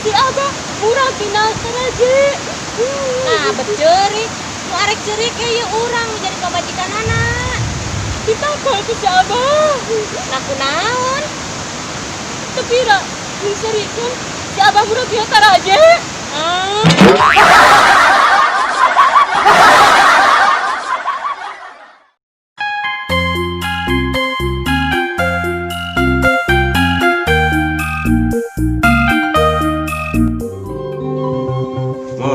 Si Abah murag dina taraje. Nah, beceurik. Nu arek ceurik ge ieu urang nu jadi pamajikanana. Ditakol ku si Abah. Nah, kunaon? Tapi ra miserikeun si Abah murag dina taraje. Hmm. Mo,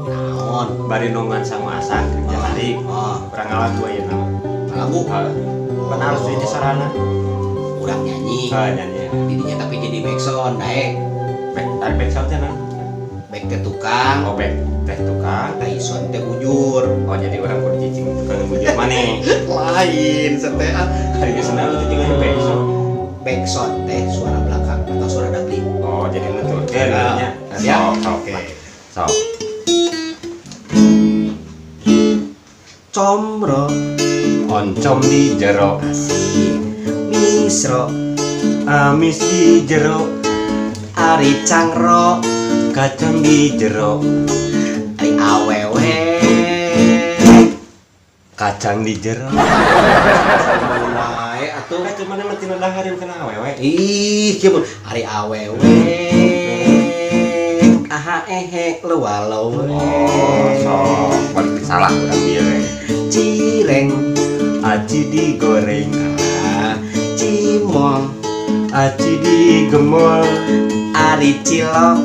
Naon? Bari nongan sama asang kerja tadi. Oh, Kurang ngalagu aja nama. lagu Pan harus ini sarana. Urang nyanyi. Ah, nyanyi. Didinya tapi jadi backsound, daek. Back, tarik back sound nah. Back teh tukang, Oh, back teh tukang. ai sound teh bujur. Oh, jadi orang kudu cicing tukang bujur maneh. Lain sete ah. Hari geus senang itu juga back sound. Backsound teh suara belakang atau suara dagling. Oh, jadi nuturkeun Ah, nya. siap. Sok, sok. Oke. Sok. Comro Oncom di jero, asik misro amis di jero, ari cangro kacang di jero, ari awewe kacang di jero. Wae atuh. Kacang mana mah tina dahareun kana awewe. Ih, kieu mah ari awewe. Aha ehe leuwalowe. Oh, sok balik salah urang bieu we. Cireng Aci digoreng, ah, cimol aci digemol, ari cilok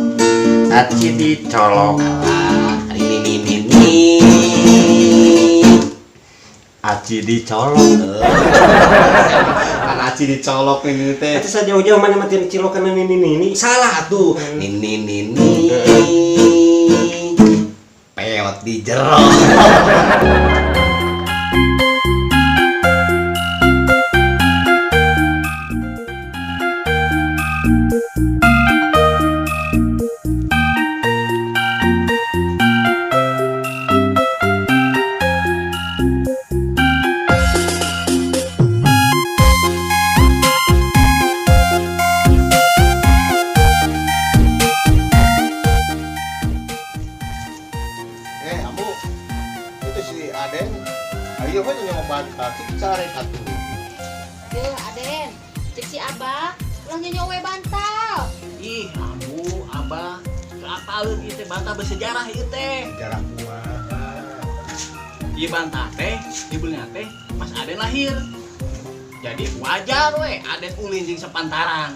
aci dicolok, alah ari nini nini aci dicolok. Kan aci dicolok ini teh. Eta sajauh-jauh mana mah tina cilokan nini nini. Salah tuh. Nini nini peot di jero. Eh, Ambu, itu si Aden. Ayo kan yang bantal, cik cari satu. Yeuh, Aden. Cek si Abah, ulah nyonyo we bantal. Ih, ambu, abah, keapaleun ieu teh bantal bersejarah ieu teh. Sejarah kumaha. Ieu bantal teh dibelinya teh pas Aden lahir. Jadi wajar we Aden ulin jeung sepantaran.